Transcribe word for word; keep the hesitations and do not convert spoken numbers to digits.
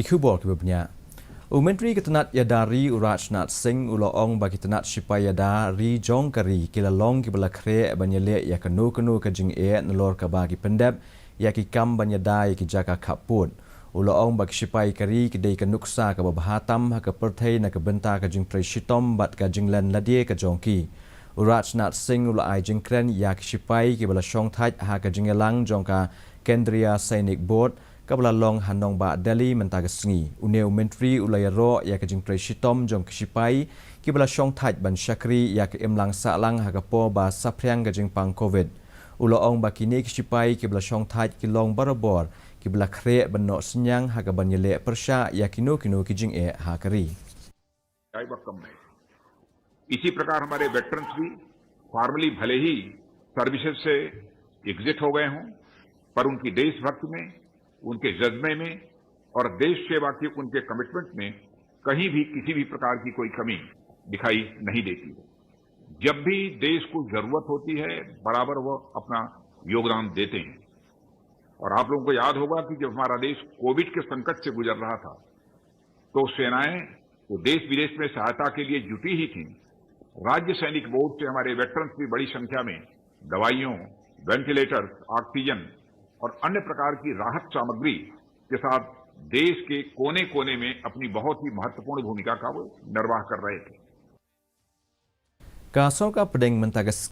Ki khubor kiba bniah. U Myntri ka tnat ïada ri u Rajnath Singh u la ong ba ki tnat shipai ïada ri jong ka ri ki la long kiba la khreh ban ïaleh ïa kano kano ka jingeh nalor kaba ki pyndep ïa ki kam ban ïada ïa ki jaka khappud. U la ong ba ki shipai ka ri ki dei ka nuksa kaba bha tam ha ka pyrthei na ka bynta ka jingtrei shitom bad ka jinglen lade ka jong ki. U Rajnath Singh u la ai jingkren ïa ki shipai kiba la shongthait ha ka jingïalang jong ka Kendriya Sainik Board kaba la long ha nongbah Delhi mynta ka sngi. Une u Myntri u la ïaroh ïa ka jingtrei shitom jong ki shipai kiba la shongthait ban shakri ïa ka imlang sahlang ha ka por ba saphriang ka jingpang Covid. U la ong ba kine ki shipai kiba la shongthait ki long barabor kiba la khreh ban noh synñiang ha kaban ïaleh pyrshah ïa kino kino ki jingeh ha ka ri. ढाई व कम है। इसी प्रकार हमारे वेटरन्स भी फॉर्मली भले ही सर्विसेज से एग्जिट हो गए हों, पर उनकी देशभक्ति में, उनके जज्बे में और देश सेवा के उनके कमिटमेंट में कहीं भी किसी भी प्रकार की कोई कमी दिखाई नहीं देती है। जब भी देश को जरूरत होती है, बराबर वो अपना योगदान देते हैं। और आप लोगों को याद होगा कि जब हमारा देश कोविड के संकट से गुजर रहा था, तो सेनाएं तो देश विदेश में सहायता के लिए जुटी ही थीं। राज्य सैनिक बोर्ड से हमारे वेटरन्स भी बड़ी संख्या में दवाइयों, वेंटिलेटर्स, ऑक्सीजन और अन्य प्रकार की राहत सामग्री के साथ देश के कोने कोने में अपनी बहुत ही महत्वपूर्ण भूमिका का वो निर्वाह कर रहे थे। Ka sorkar pdeng mynta ka